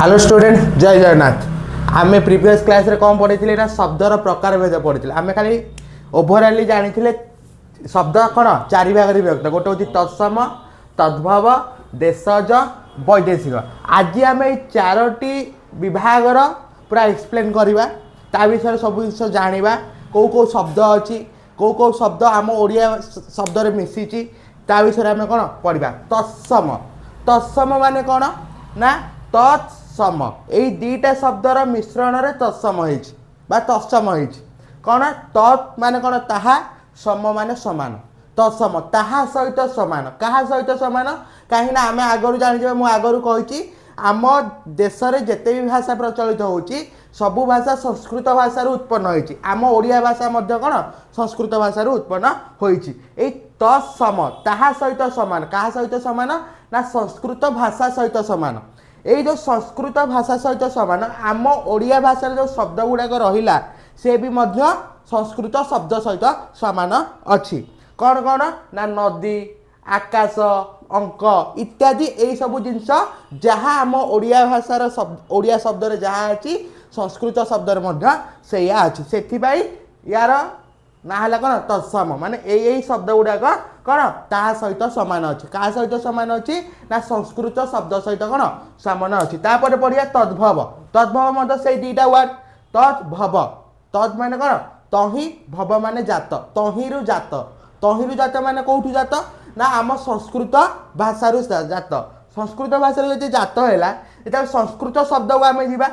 Hello student, ଜୟ ଜଗନ୍ନାଥ। ଆମେ previous କ୍ଲାସ୍ରେ କ'ଣ ପଢ଼ିଥିଲେ ନା ଶବ୍ଦର ପ୍ରକାରଭେଦ ପଢ଼ିଥିଲେ। ଆମେ ଖାଲି ଓଭରାଲି ଜାଣିଥିଲେ ଶବ୍ଦ କ'ଣ ଚାରି ଭାଗରେ ବିଭକ୍ତ। ଗୋଟେ ହେଉଛି ତତ୍ସମ, ତଦ୍ଭବ, ଦେଶଜ, ବୈଦେଶିକ। ଆଜି ଆମେ ଏଇ ଚାରୋଟି ବିଭାଗର ପୁରା ଏକ୍ସପ୍ଲେନ୍ କରିବା, ତା ବିଷୟରେ ସବୁ ଜିନିଷ ଜାଣିବା, କେଉଁ କେଉଁ ଶବ୍ଦ ଅଛି, କେଉଁ କେଉଁ ଶବ୍ଦ ଆମ ଓଡ଼ିଆ ଶବ୍ଦରେ ମିଶିଛି, ତା ବିଷୟରେ ଆମେ କ'ଣ ପଢ଼ିବା। ତତ୍ସମ। ତତ୍ସମ ମାନେ କ'ଣ ନା ତତ୍ ସମ, ଏଇ ଦୁଇଟା ଶବ୍ଦର ମିଶ୍ରଣରେ ତତ୍ସମ ହେଇଛି ବା ତତ୍ସମ ହେଇଛି। କ'ଣ? ତତ୍ ମାନେ କ'ଣ? ତାହା। ସମ ମାନେ ସମାନ। ତତ୍ସମ, ତାହା ସହିତ ସମାନ। କାହା ସହିତ ସମାନ? କାହିଁକି ନା ଆମେ ଆଗରୁ ଜାଣିଯିବା, ମୁଁ ଆଗରୁ କହିଛି, ଆମ ଦେଶରେ ଯେତେ ବି ଭାଷା ପ୍ରଚଳିତ ହେଉଛି, ସବୁ ଭାଷା ସଂସ୍କୃତ ଭାଷାରୁ ଉତ୍ପନ୍ନ ହୋଇଛି। ଆମ ଓଡ଼ିଆ ଭାଷା ମଧ୍ୟ କ'ଣ ସଂସ୍କୃତ ଭାଷାରୁ ଉତ୍ପନ୍ନ ହୋଇଛି। ଏଇ ତତ୍ସମ, ତାହା ସହିତ ସମାନ। କାହା ସହିତ ସମାନ ନା ସଂସ୍କୃତ ଭାଷା ସହିତ ସମାନ। ଏଇ ଯେଉଁ ସଂସ୍କୃତ ଭାଷା ସହିତ ସମାନ, ଆମ ଓଡ଼ିଆ ଭାଷାରେ ଯେଉଁ ଶବ୍ଦ ଗୁଡ଼ାକ ରହିଲା, ସେ ବି ମଧ୍ୟ ସଂସ୍କୃତ ଶବ୍ଦ ସହିତ ସମାନ ଅଛି। କ'ଣ କ'ଣ ନା ନଦୀ, ଆକାଶ, ଅଙ୍କ ଇତ୍ୟାଦି। ଏଇସବୁ ଜିନିଷ ଯାହା ଆମ ଓଡ଼ିଆ ଭାଷାର ଶବ୍ଦ, ଓଡ଼ିଆ ଶବ୍ଦରେ ଯାହା ଅଛି, ସଂସ୍କୃତ ଶବ୍ଦରେ ମଧ୍ୟ ସେଇଆ ଅଛି। ସେଥିପାଇଁ ୟାର ନା ହେଲା କ'ଣ? ତତ୍ସମ। ମାନେ ଏଇ ଏଇ ଶବ୍ଦ ଗୁଡ଼ାକ କ'ଣ ତାହା ସହିତ ସମାନ ଅଛି। କାହା ସହିତ ସମାନ ଅଛି ନା ସଂସ୍କୃତ ଶବ୍ଦ ସହିତ କ'ଣ ସମାନ ଅଛି। ତାପରେ ପଢ଼ିବା ତଦ୍ଭବ। ତଦ୍ଭବ ମଧ୍ୟ ସେଇ ଦୁଇଟା ୱାର୍ଡ। ତଦ୍ଭବ, ତଦ୍ ମାନେ କ'ଣ? ତହିଁ। ଭବ ମାନେ ଜାତ। ତହିଁରୁ ଜାତ। ତହିଁରୁ ଜାତ ମାନେ କେଉଁଠୁ ଜାତ ନା ଆମ ସଂସ୍କୃତ ଭାଷାରୁ ଜାତ। ସଂସ୍କୃତ ଭାଷାରୁ ଯଦି ଜାତ ହେଲା, ଯେତେବେଳେ ସଂସ୍କୃତ ଶବ୍ଦକୁ ଆମେ ଯିବା,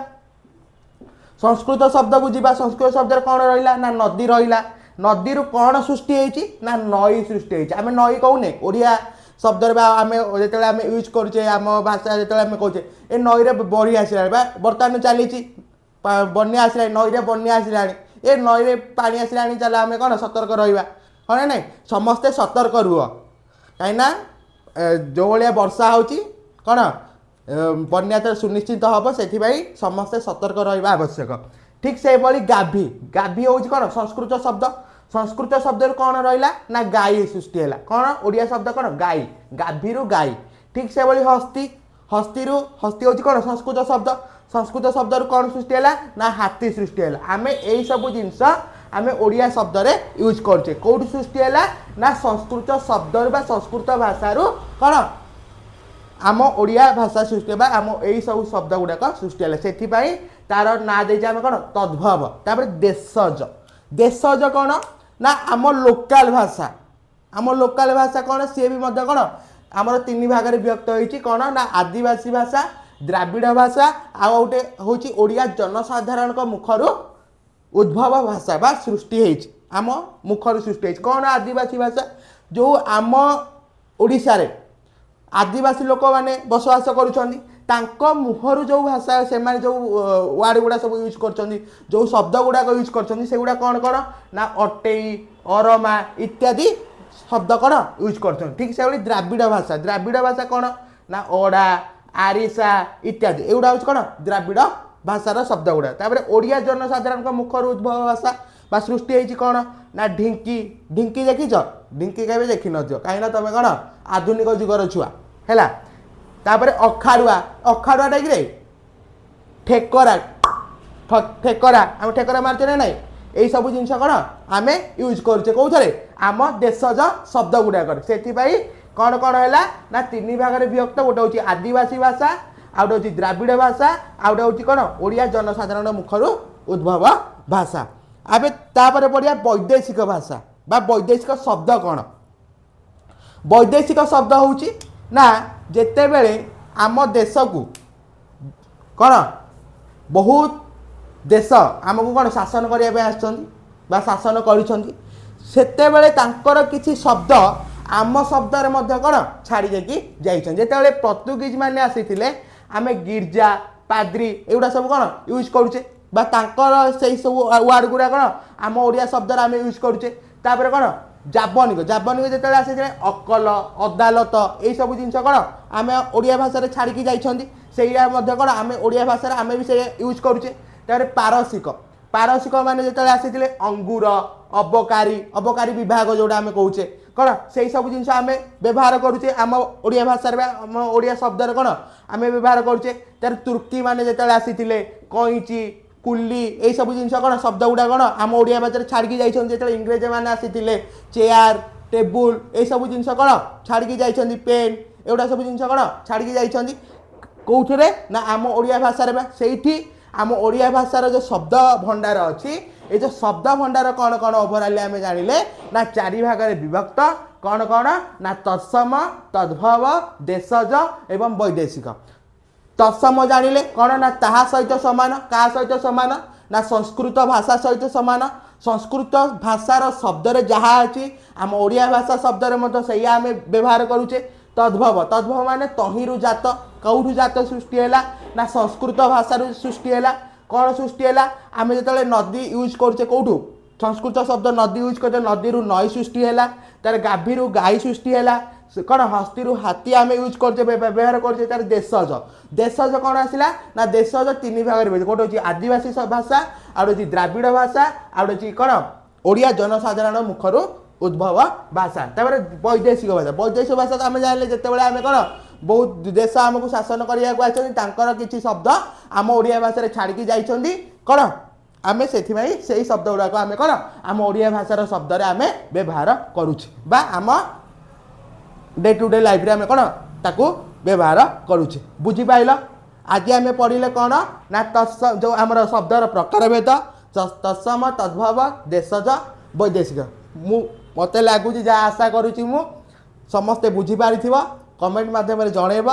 ସଂସ୍କୃତ ଶବ୍ଦକୁ ଯିବା, ସଂସ୍କୃତ ଶବ୍ଦରେ କ'ଣ ରହିଲା ନା ନଦୀ ରହିଲା। ନଦୀରୁ କ'ଣ ସୃଷ୍ଟି ହେଇଛି ନା ନଈ ସୃଷ୍ଟି ହେଇଛି। ଆମେ ନଈ କହୁନେ ଓଡ଼ିଆ ଶବ୍ଦରେ ବା ଆମେ ଯେତେବେଳେ ଆମେ ୟୁଜ୍ କରୁଛେ, ଆମ ଭାଷା ଯେତେବେଳେ ଆମେ କହୁଛେ, ଏ ନଈରେ ବଢ଼ି ଆସିଲାଣି ବା ବର୍ତ୍ତମାନ ଚାଲିଛି, ବନ୍ୟା ଆସିଲାଣି, ନଈରେ ବନ୍ୟା ଆସିଲାଣି, ଏ ନଈରେ ପାଣି ଆସିଲାଣି, ଚାଲ ଆମେ କ'ଣ ସତର୍କ ରହିବା। ହଁ ନା ନାଇଁ? ସମସ୍ତେ ସତର୍କ ରୁହ, କାହିଁକିନା ଯେଉଁ ଭଳିଆ ବର୍ଷା ହେଉଛି, କ'ଣ ବନ୍ୟା ତ ସୁନିଶ୍ଚିତ ହେବ। ସେଥିପାଇଁ ସମସ୍ତେ ସତର୍କ ରହିବା ଆବଶ୍ୟକ। ଠିକ୍ ସେଇଭଳି ଗାଭୀ। ଗାଭୀ ହେଉଛି କ'ଣ? ସଂସ୍କୃତ ଶବ୍ଦ। ସଂସ୍କୃତ ଶବ୍ଦରୁ କ'ଣ ରହିଲା ନା ଗାଈ ସୃଷ୍ଟି ହେଲା। କ'ଣ ଓଡ଼ିଆ ଶବ୍ଦ କ'ଣ? ଗାଈ। ଗାଭୀରୁ ଗାଈ। ଠିକ୍ ସେଭଳି ହସ୍ତି। ହସ୍ତିରୁ, ହସ୍ତି ହେଉଛି କ'ଣ? ସଂସ୍କୃତ ଶବ୍ଦ। ସଂସ୍କୃତ ଶବ୍ଦରୁ କ'ଣ ସୃଷ୍ଟି ହେଲା ନା ହାତୀ ସୃଷ୍ଟି ହେଲା। ଆମେ ଏଇସବୁ ଜିନିଷ ଆମେ ଓଡ଼ିଆ ଶବ୍ଦରେ ୟୁଜ୍ କରୁଛେ। କେଉଁଠୁ ସୃଷ୍ଟି ହେଲା ନା ସଂସ୍କୃତ ଶବ୍ଦରୁ ବା ସଂସ୍କୃତ ଭାଷାରୁ କ'ଣ ଆମ ଓଡ଼ିଆ ଭାଷା ସୃଷ୍ଟି ହେବା, ଆମ ଏଇ ସବୁ ଶବ୍ଦ ଗୁଡ଼ାକ ସୃଷ୍ଟି ହେଲା। ସେଥିପାଇଁ ତାର ନାଁ ଦେଇଛେ ଆମେ କ'ଣ? ତଦ୍ଭବ। ତାପରେ ଦେଶଜ। ଦେଶଜ କ'ଣ ନା ଆମ ଲୋକାଲ ଭାଷା। ଆମ ଲୋକାଲ ଭାଷା କ'ଣ? ସିଏ ବି ମଧ୍ୟ କ'ଣ ଆମର ତିନି ଭାଗରେ ବିଭକ୍ତ ହେଇଛି। କ'ଣ ନା ଆଦିବାସୀ ଭାଷା, ଦ୍ରାବିଡ଼ ଭାଷା, ଆଉ ଗୋଟେ ହେଉଛି ଓଡ଼ିଆ ଜନସାଧାରଣଙ୍କ ମୁଖରୁ ଉଦ୍ଭବ ଭାଷା ବା ସୃଷ୍ଟି ହେଇଛି, ଆମ ମୁଖରୁ ସୃଷ୍ଟି ହେଇଛି। କ'ଣ ଆଦିବାସୀ ଭାଷା? ଯେଉଁ ଆମ ଓଡ଼ିଶାରେ ଆଦିବାସୀ ଲୋକମାନେ ବସବାସ କରୁଛନ୍ତି, ତାଙ୍କ ମୁହଁରୁ ଯେଉଁ ଭାଷା, ସେମାନେ ଯେଉଁ ୱାର୍ଡ଼ ଗୁଡ଼ା ସବୁ ୟୁଜ୍ କରୁଛନ୍ତି, ଯେଉଁ ଶବ୍ଦ ଗୁଡ଼ାକ ୟୁଜ୍ କରୁଛନ୍ତି, ସେଗୁଡ଼ା କ'ଣ କ'ଣ ନା ଅଟେଇ, ଅରମା ଇତ୍ୟାଦି ଶବ୍ଦ କ'ଣ ୟୁଜ୍ କରୁଛନ୍ତି। ଠିକ୍ ସେଭଳି ଦ୍ରାବିଡ଼ ଭାଷା। ଦ୍ରାବିଡ଼ ଭାଷା କ'ଣ ନା ଅଡ଼ା, ଆରିସା ଇତ୍ୟାଦି। ଏଗୁଡ଼ା ହେଉଛି କ'ଣ? ଦ୍ରାବିଡ଼ ଭାଷାର ଶବ୍ଦ ଗୁଡ଼ା। ତାପରେ ଓଡ଼ିଆ ଜନସାଧାରଣଙ୍କ ମୁଖରୁ ଉଦ୍ଭବ ଭାଷା ବା ସୃଷ୍ଟି ହେଇଛି କ'ଣ ନା ଢିଙ୍କି। ଢିଙ୍କି ଦେଖିଛ? ଢିଙ୍କି କେବେ ଦେଖିନଥିବ, କାହିଁକିନା ତମେ କ'ଣ ଆଧୁନିକ ଯୁଗର ଛୁଆ ହେଲା। ତାପରେ ଅଖାଡ଼ୁଆ। ଅଖାଡ଼ୁଆଟା କିରେ? ଠେକରା। ଠେକରା, ଆମେ ଠେକରା ମାରୁଛେ ନା ନାଇଁ? ଏଇସବୁ ଜିନିଷ କ'ଣ ଆମେ ୟୁଜ୍ କରୁଛେ କେଉଁଥିରେ? ଆମ ଦେଶଜ ଶବ୍ଦ ଗୁଡ଼ାକରେ। ସେଥିପାଇଁ କ'ଣ କ'ଣ ହେଲା ନା ତିନି ଭାଗରେ ବିଭକ୍ତ। ଗୋଟେ ହେଉଛି ଆଦିବାସୀ ଭାଷା, ଆଉ ଗୋଟେ ହେଉଛି ଦ୍ରାବିଡ଼ ଭାଷା, ଆଉ ଗୋଟେ ହେଉଛି କ'ଣ? ଓଡ଼ିଆ ଜନସାଧାରଣ ମୁଖରୁ ଉଦ୍ଭବ ଭାଷା। ଏବେ ତାପରେ ପଢ଼ିବା ବୈଦେଶିକ ଭାଷା ବା ବୈଦେଶିକ ଶବ୍ଦ କ'ଣ। ବୈଦେଶିକ ଶବ୍ଦ ହେଉଛି ନା ଯେତେବେଳେ ଆମ ଦେଶକୁ କ'ଣ ବହୁତ ଦେଶ ଆମକୁ କ'ଣ ଶାସନ କରିବା ପାଇଁ ଆସିଛନ୍ତି ବା ଶାସନ କରିଛନ୍ତି, ସେତେବେଳେ ତାଙ୍କର କିଛି ଶବ୍ଦ ଆମ ଶବ୍ଦରେ ମଧ୍ୟ କ'ଣ ଛାଡ଼ି ଦେଇକି ଯାଇଛନ୍ତି। ଯେତେବେଳେ ପର୍ତ୍ତୁଗିଜ ମାନେ ଆସିଥିଲେ, ଆମେ ଗିର୍ଜା, ପାଦ୍ରୀ ଏଗୁଡ଼ା ସବୁ କ'ଣ ୟୁଜ୍ କରୁଛେ ବା ତାଙ୍କର ସେଇ ସବୁ ୱାର୍ଡ଼ ଗୁଡ଼ା କ'ଣ ଆମ ଓଡ଼ିଆ ଶବ୍ଦରେ ଆମେ ୟୁଜ୍ କରୁଛେ। ତାପରେ କ'ଣ ଜାବନିକ। ଜାବନିକ ଯେତେବେଳେ ଆସିଥିଲେ, ଅକଲ, ଅଦାଲତ ଏଇସବୁ ଜିନିଷ କ'ଣ ଆମେ ଓଡ଼ିଆ ଭାଷାରେ ଛାଡ଼ିକି ଯାଇଛନ୍ତି। ସେଇଟା ମଧ୍ୟ କ'ଣ ଆମେ ଓଡ଼ିଆ ଭାଷାରେ ଆମେ ବି ସେଇଆ ୟୁଜ୍ କରୁଛେ। ତାପରେ ପାରସିକ। ପାରସିକ ମାନେ ଯେତେବେଳେ ଆସିଥିଲେ, ଅଙ୍ଗୁର, ଅବକାରୀ, ଅବକାରୀ ବିଭାଗ ଯେଉଁଟା ଆମେ କହୁଛେ, କ'ଣ ସେଇ ସବୁ ଜିନିଷ ଆମେ ବ୍ୟବହାର କରୁଛେ ଆମ ଓଡ଼ିଆ ଭାଷାରେ ବା ଆମ ଓଡ଼ିଆ ଶବ୍ଦରେ କ'ଣ ଆମେ ବ୍ୟବହାର କରୁଛେ। ତାର ତୁର୍କୀ ମାନେ ଯେତେବେଳେ ଆସିଥିଲେ, କଇଁଚି, କୁଲି, ଏଇସବୁ ଜିନିଷ କ'ଣ ଶବ୍ଦ ଗୁଡ଼ା କ'ଣ ଆମ ଓଡ଼ିଆ ଭାଷାରେ ଛାଡ଼ିକି ଯାଇଛନ୍ତି। ଯେତେବେଳେ ଇଂରେଜ ମାନେ ଆସିଥିଲେ, ଚେୟାର, ଟେବୁଲ, ଏଇସବୁ ଜିନିଷ କ'ଣ ଛାଡ଼ିକି ଯାଇଛନ୍ତି। ପେନ୍, ଏଗୁଡ଼ା ସବୁ ଜିନିଷ କ'ଣ ଛାଡ଼ିକି ଯାଇଛନ୍ତି କେଉଁଥିରେ ନା ଆମ ଓଡ଼ିଆ ଭାଷାରେ। ବା ସେଇଠି ଆମ ଓଡ଼ିଆ ଭାଷାର ଯେଉଁ ଶବ୍ଦ ଭଣ୍ଡାର ଅଛି, ଏଇ ଯେଉଁ ଶବ୍ଦ ଭଣ୍ଡାର କ'ଣ କ'ଣ ଓଭରାଲି ଆମେ ଜାଣିଲେ ନା ଚାରି ଭାଗରେ ବିଭକ୍ତ। କ'ଣ କ'ଣ ନା ତତ୍ସମ, ତଦ୍ଭବ, ଦେଶଜ ଏବଂ ବୈଦେଶିକ। ତତ୍ସମ ଜାଣିଲେ କ'ଣ ନା ତାହା ସହିତ ସମାନ। କାହା ସହିତ ସମାନ ନା ସଂସ୍କୃତ ଭାଷା ସହିତ ସମାନ। ସଂସ୍କୃତ ଭାଷାର ଶବ୍ଦରେ ଯାହା ଅଛି, ଆମ ଓଡ଼ିଆ ଭାଷା ଶବ୍ଦରେ ମଧ୍ୟ ସେଇଆ ଆମେ ବ୍ୟବହାର କରୁଛେ। ତଦ୍ଭବ, ତଦ୍ଭବ ମାନେ ତହିଁରୁ ଜାତ। କେଉଁଠୁ ଜାତ ସୃଷ୍ଟି ହେଲା ନା ସଂସ୍କୃତ ଭାଷାରୁ ସୃଷ୍ଟି ହେଲା। କ'ଣ ସୃଷ୍ଟି ହେଲା? ଆମେ ଯେତେବେଳେ ନଦୀ ୟୁଜ୍ କରୁଛେ, କେଉଁଠୁ ସଂସ୍କୃତ ଶବ୍ଦ ନଦୀ ୟୁଜ୍ କରୁଛେ, ନଦୀରୁ ନଈ ସୃଷ୍ଟି ହେଲା। ତାର ଗାଭୀରୁ ଗାଈ ସୃଷ୍ଟି ହେଲା। କ'ଣ ହସ୍ତିରୁ ହାତୀ ଆମେ ୟୁଜ୍ କରୁଛେ, ବ୍ୟବହାର କରୁଛେ। ତାର ଦେଶଜ, ଦେଶଜ କ'ଣ ଆସିଲା ନା ଦେଶଜ ତିନି ଭାଗରେ ବିଭକ୍ତ। ଗୋଟେ ହେଉଛି ଆଦିବାସୀ ଭାଷା, ଆଉ ଗୋଟେ ହେଉଛି ଦ୍ରାବିଡ଼ ଭାଷା, ଆଉ ଗୋଟେ ହେଉଛି କ'ଣ ଓଡ଼ିଆ ଜନସାଧାରଣ ମୁଖରୁ ଉଦ୍ଭବ ଭାଷା। ତାପରେ ବୈଦେଶିକ ଭାଷା। ବୈଦେଶିକ ଭାଷା ତ ଆମେ ଜାଣିଲେ, ଯେତେବେଳେ ଆମେ କ'ଣ ବହୁତ ଦେଶ ଆମକୁ ଶାସନ କରିବାକୁ ଆସିଛନ୍ତି, ତାଙ୍କର କିଛି ଶବ୍ଦ ଆମ ଓଡ଼ିଆ ଭାଷାରେ ଛାଡ଼ିକି ଯାଇଛନ୍ତି। କ'ଣ ଆମେ ସେଥିପାଇଁ ସେଇ ଶବ୍ଦ ଗୁଡ଼ାକ ଆମେ କ'ଣ ଆମ ଓଡ଼ିଆ ଭାଷାର ଶବ୍ଦରେ ଆମେ ବ୍ୟବହାର କରୁଛେ ବା ଆମ ଡେ ଟୁ ଡେ ଲାଇଫ୍ରେ ଆମେ କ'ଣ ତାକୁ ବ୍ୟବହାର କରୁଛେ। ବୁଝିପାରିଲ? ଆଜି ଆମେ ପଢ଼ିଲେ କ'ଣ ନା ତତ୍ସ ଯେଉଁ ଆମର ଶବ୍ଦର ପ୍ରକାରଭେଦ, ତତ୍ସମ, ତଦ୍ଭବ, ଦେଶଜ, ବୈଦେଶିକ। ମୁଁ ମୋତେ ଲାଗୁଛି, ଯାହା ଆଶା କରୁଛି ମୁଁ, ସମସ୍ତେ ବୁଝିପାରିଥିବ। କମେଣ୍ଟ ମାଧ୍ୟମରେ ଜଣେଇବ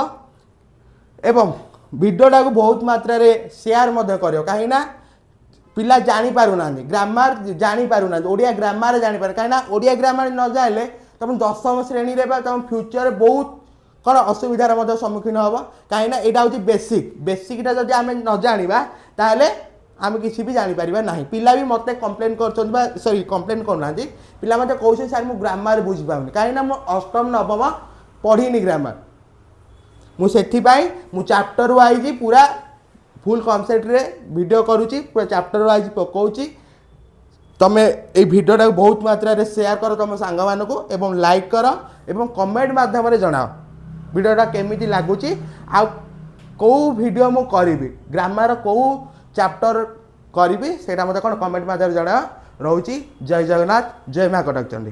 ଏବଂ ଭିଡ଼ିଓଟାକୁ ବହୁତ ମାତ୍ରାରେ ସେୟାର ମଧ୍ୟ କରିବ, କାହିଁକିନା ପିଲା ଜାଣିପାରୁନାହାନ୍ତି, ଗ୍ରାମାର ଜାଣିପାରୁନାହାନ୍ତି, ଓଡ଼ିଆ ଗ୍ରାମାର ଜାଣିପାରୁ। କାହିଁକିନା ଓଡ଼ିଆ ଗ୍ରାମାର ନ ଜାଣିଲେ ତୁମ 10ମ ଶ୍ରେଣୀରେ ବା ତୁମ ଫ୍ୟୁଚରରେ ବହୁତ କ'ଣ ଅସୁବିଧାର ମଧ୍ୟ ସମ୍ମୁଖୀନ ହେବ, କାହିଁକିନା ଏଇଟା ହେଉଛି ବେସିକ୍। ବେସିକ୍ଟା ଯଦି ଆମେ ନ ଜାଣିବା, ତାହେଲେ ଆମେ କିଛି ବି ଜାଣିପାରିବା ନାହିଁ। ପିଲା ବି ମୋତେ କମ୍ପ୍ଲେନ୍ କରୁଛନ୍ତି ବା ସରି, କମ୍ପ୍ଲେନ୍ କରୁନାହାନ୍ତି, ପିଲା ମୋତେ କହୁଛନ୍ତି, "ସାର୍, ମୁଁ ଗ୍ରାମାର ବୁଝିପାରୁନି, କାହିଁକିନା ମୁଁ ଅଷ୍ଟମ ନବମ ପଢ଼ିନି ଗ୍ରାମାର।" ମୁଁ ସେଥିପାଇଁ ମୁଁ ଚାପ୍ଟର ୱାଇଜ୍ ପୁରା ଫୁଲ୍ କନସେପ୍ଟରେ ଭିଡ଼ିଓ କରୁଛି, ପୁରା ଚାପ୍ଟର ୱାଇଜ୍ ପକାଉଛି। ତମେ ଏଇ ଭିଡ଼ିଓଟାକୁ ବହୁତ ମାତ୍ରାରେ ସେୟାର କର ତୁମ ସାଙ୍ଗମାନଙ୍କୁ ଏବଂ ଲାଇକ୍ କର ଏବଂ କମେଣ୍ଟ ମାଧ୍ୟମରେ ଜଣାଅ ଭିଡ଼ିଓଟା କେମିତି ଲାଗୁଛି ଆଉ କେଉଁ ଭିଡ଼ିଓ ମୁଁ କରିବି, ଗ୍ରାମାର କେଉଁ ଚାପ୍ଟର କରିବି, ସେଇଟା ମୋତେ କ'ଣ କମେଣ୍ଟ ମାଧ୍ୟମରେ ଜଣାଅ। ରହୁଛି, ଜୟ ଜଗନ୍ନାଥ, ଜୟ ମା କଟକ ଚଣ୍ଡୀ।